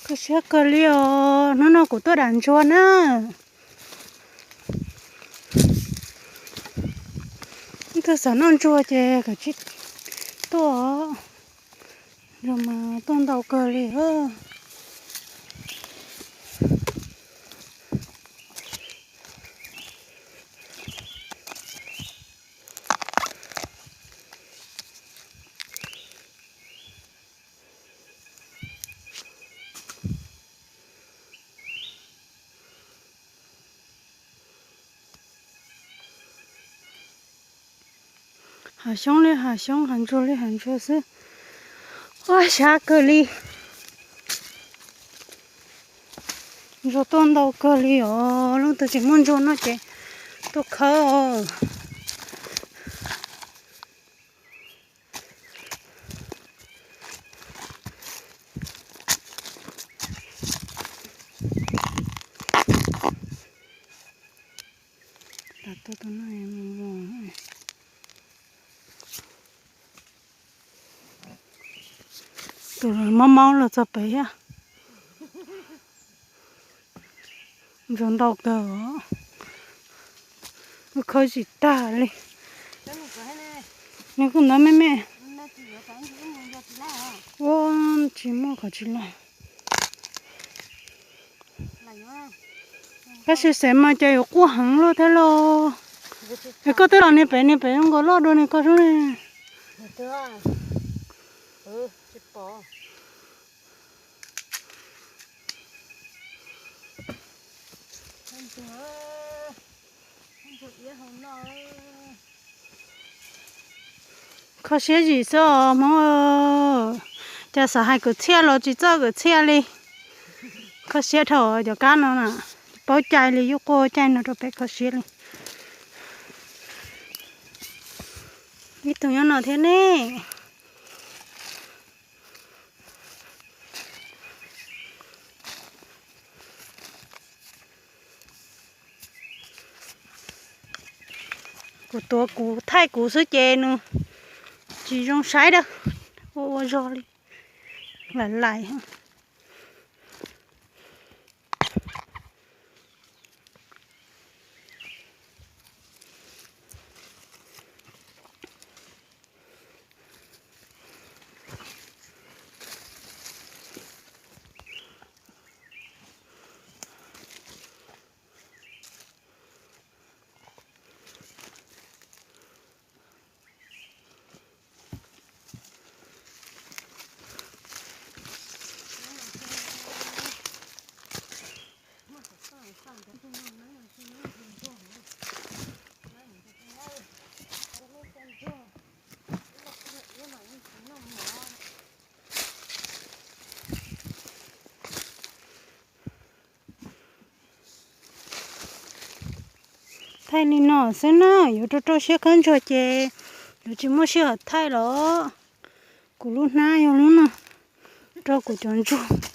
Kho siab kawg li os, hnub no kuv tuaj dam ntsuag na. Leej twg xav noj ntsuag ces kav tsij tuaj. Ntsuag mas tuaj ntau kawg li. Hav xyoob li hav xyoob, hav ntsuag li hav ntsuag xwb. Ua xyab kawg li. Ntsuag tuaj ntau kawg li os, leej twg tsis muaj ntsuag noj ces tuaj khawb os. Tus mob mob los txog pem thiab. Ntsuag ntau kawg os. Wb khawb tsis tag li. Nws kuj ntawd me me. Ua tsis muaj qhov tsis los. Tab sis xav mas cas yuav quaj heev luaj thiab los. Es koj twb los niag pem niag pem zoo nkaus loj dua niag koj xwb ne. Kho siab zim xwb os Hmoob. Cas xav hais kwv txhiaj los tsis txawj kwv txhiaj li. Kho siab dhau cov kab no na, tsis paub cai li, yuj quaj caij no rau pem kho siab li. Ib tug nyob no thiab ne. Kuv tuav kuv thaij kuv xwb ces nws tsis zoo saib dab. Ua ua zog li. Lais lais. Thaij li no xwb na, yuav rau rau siab khawb ntsuag ces yuav tsis muaj sij hawm thaij los. Kuv lub hnab yog lub no, rau kuv cov ntsuag.